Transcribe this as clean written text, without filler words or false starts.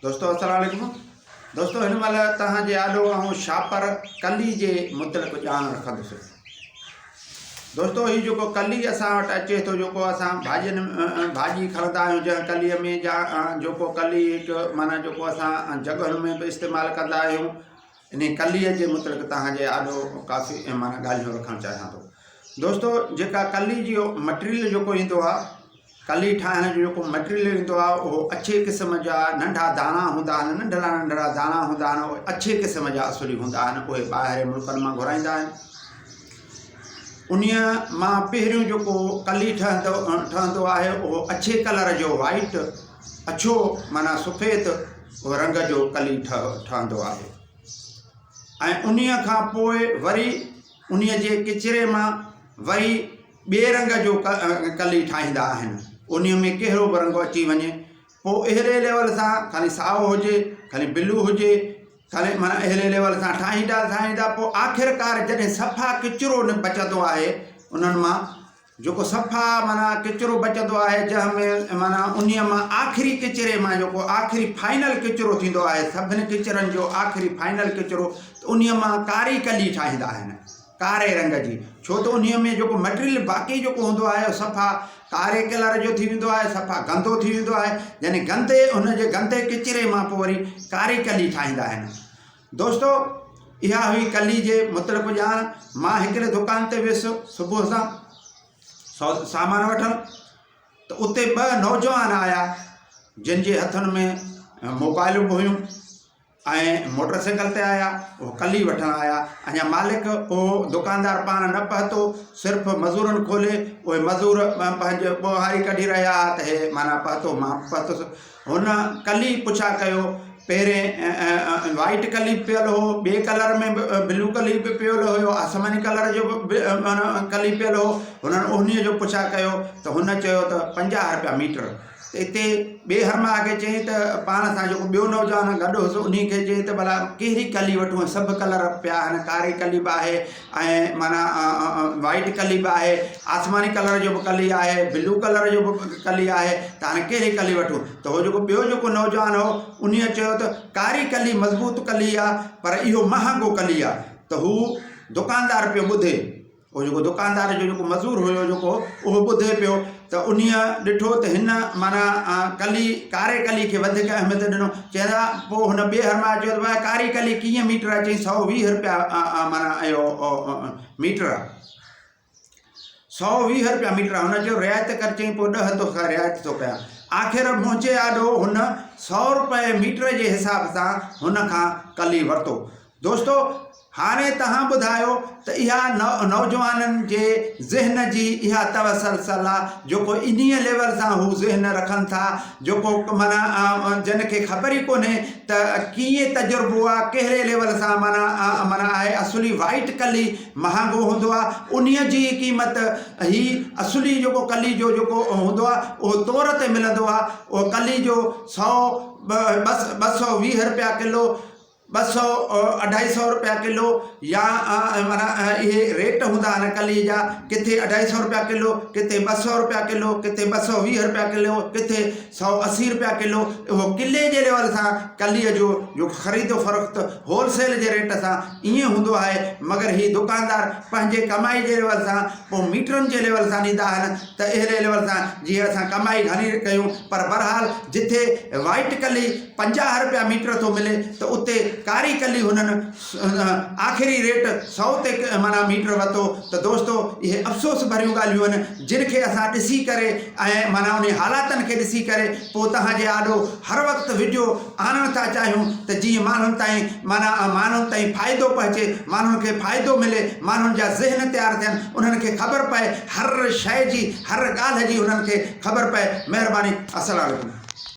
دوستو السلام عليڪم دوستو هن مهل توهان جي آڏو آئون شاپر ڪلي جي متعلق ڄاڻ رکندس دوستو هي جيڪو ڪلي اسان وٽ اچي ٿو جيڪو اسان ڀاڄين ڀاڄي کڻندا آهيون جنهن ڪلي ۾ جا جيڪو ڪلي هڪ معنيٰ جيڪو اسان جڳهن ۾ به استعمال ڪندا آهيون ان ڪلي جي متعلق توهان جي آڏو ڪافي معنيٰ ڳالهيون رکڻ چاهيان ٿو دوستو جيڪا ڪلي جو مٽيريل جيڪو ايندو آهي ڪلي ٺاهڻ جو جيڪو مٽيريل ايندو آهي اهو اڇي قسم جا ننڍا داڻا هوندا آهن ننڍڙا ننڍڙا داڻا هوندا آهن اهي اڇي قسم جا اصلي هوندا آهن اهي ٻاهرين ملڪن مان گهرائيندا آهن انهيء مان پهريون جيڪو ڪلي ٺهندو ٺهندو آهي اهو اڇي ڪلر جو وائيٽ اڇو معنيٰ سفيد رنگ جو ڪلي ٺهندو آهي ۽ انهيء کان پوء وري انهيء جي ڪچري مان وري ٻئي رنگ جو ڪلي ٺاهيندا آهن انهي ۾ ڪهڙو به رنگ اچي وڃي پوء اهڙي ليول سان کڻي سائو هجي کڻي بلو هجي کڻي معنيٰ اهڙي ليول سان ٺاهيندا ٺاهيندا پوء آخرڪار جڏهن صفا ڪچرو نه بچندو آهي انهن مان جيڪو صفا معنيٰ ڪچرو بچندو آهي جنهن ۾ معنيٰ انهي مان آخري ڪچري مان جيڪو آخري فائنل ڪچرو ٿيندو آهي سڀني ڪچرن جو آخري فائنل ڪچرو ته انهي مان ڪاري ڪلي ٺاهيندا آهن ڪاري رنگ جي ڇو ته انهيء ۾ جيڪو مٽيريل باقي جيڪو هوندو آهي اهو صفا ڪاري ڪلر جو ٿي ويندو آهي صفا گندو ٿي ويندو آهي يعني گندي ان جي گندي ڪچري مان پوء وري ڪاري ڪلي ٺاهيندا آهن دوستو اها هئي ڪلي جي متعلق ڄاڻ مان هڪڙي دڪان تي ويس صبح سان سو سامان وٺڻ ته اتي ٻه نوجوان آيا جن جي هٿن ۾ موبائلون به هيون ۽ موٽر سائيڪل تي آيا، اهو ڪلي وٺڻ آيا، اڃا مالڪ اهو دڪاندار پاڻ نه پهتو، صرف مزورن کولي، اهي مزور پنهنجي ٻوهاري ڪڍي رهيا هئا ته هي معنيٰ پهتو، مان به پهتس. هن ڪلي پڇا ڪيو، پهرين وائيٽ ڪلي به پيل هو، ٻئي ڪلر ۾ به بلو ڪلي به پيل هيو، آسماني ڪلر جو به معنيٰ ڪلي پيل هو، هنن انهيء جو پڇا ڪيو ته هن چيو ته 50 رپيا ميٽر. ته اتي ٻئي هرماهه کي چيائين ته پاڻ سان جيڪو ٻيو نوجوان گڏ هوس انهي کي چيائين ته ڀلا ڪهڙي ڪلي وٺون سڀ ڪلر پيا آهن ڪاري ڪلي به آهي ۽ معنيٰ وائيٽ ڪلي به آهي آسماني ڪلر جو به ڪلي آهي بلو ڪلر جو به ڪلي آهي ته هاڻي ڪهڙي ڪلي وٺون ته هو جيڪو ٻيو جيڪو نوجوان هو انهي چيو ته ڪاري ڪلي مضبوط ڪلي آهي پر اهو مهانگو ڪلي آهي ته هو دڪاندار پيو ٻڌي اهو جيڪو دڪاندار جو جيڪو مزور هيو جيڪو اهو ٻڌي پيو ته انهيء ڏٺو ته هن معنيٰ ڪلي ڪاري ڪلي کي وڌيڪ اهميت ڏنو چيائين پوء هن ٻئي هرماء چيو ته ڀاء ڪاري ڪلي ڪيئن ميٽر آهي چيائين 120 رپيا معنيٰ اهو ميٽر آهي 120 رپيا ميٽر آهي هن چيو رعايت ڪر چيائين پوء ڏهه توکان رعايت ٿو ڪيان آخر منهنجي آڏو هن 100 رپئي ميٽر جي حساب سان هن کان ڪلي ورتو دوستو هاڻي توهان ٻڌايو ته اها نوجوانن جي ذهن جي اها توسلسل آ جيڪو انهيء ليول سان هو ذهن رکن ٿا جيڪو معنيٰ جن کي خبر ئي ڪونهي ته ڪيئن تجربو آ ڪهڙي ليول سان معنيٰ معنيٰ آهي اصلي وائيٽ ڪلي مهانگو هوندو آ انهيء جي قيمت هي اصلي جيڪو ڪلي جو جيڪو هوندو آ اهو تور تي ملندو آ اهو ڪلي جو سئو 220 رپيا ڪلو 200 اڍائي سئو رپيا ڪلو يا معنيٰ اهي ريٽ هوندا آهن ڪلي جا ڪٿي اڍائي سئو رپيا ڪلو ڪٿي 200 رپيا ڪلو ڪٿي 220 رپيا ڪلو ڪٿي 180 رپيا ڪلو اهو ڪلي جي ليول سان ڪلي جو جو خريد و فروخت هول سيل جي ريٽ سان ائين هوندو آهي مگر هي دڪاندار پنهنجي ڪمائي جي ليول سان پوء ميٽرن جي ليول سان ڏيندا آهن ته اهڙي ليول سان جيئن اسان ڪمائي گهڻي ڪيون پر بهرحال جٿي وائيٽ ڪلي 50 رپيا ميٽر ٿو ملي ته اتي ڪاري ڪلي هنن آخري ريٽ سئو تي معنيٰ ميٽر ورتو ته دوستو اهي افسوس ڀريون ڳالهيون آهن جن کي اسان ڏسي ڪري ۽ معنيٰ انهي حالاتن کي ڏسي ڪري پوء توهان جي آڏو هر وقت وڊيو آڻڻ ٿا چاهيون ته جيئن ماڻهن تائين معنيٰ ماڻهن تائين فائدو پهچي ماڻهن کي فائدو ملي ماڻهن جا ذهن تيار ٿين انهن کي خبر پئي هر شيء جي هر ڳالهه جي انهن کي خبر پئي مهرباني السلام عليڪم.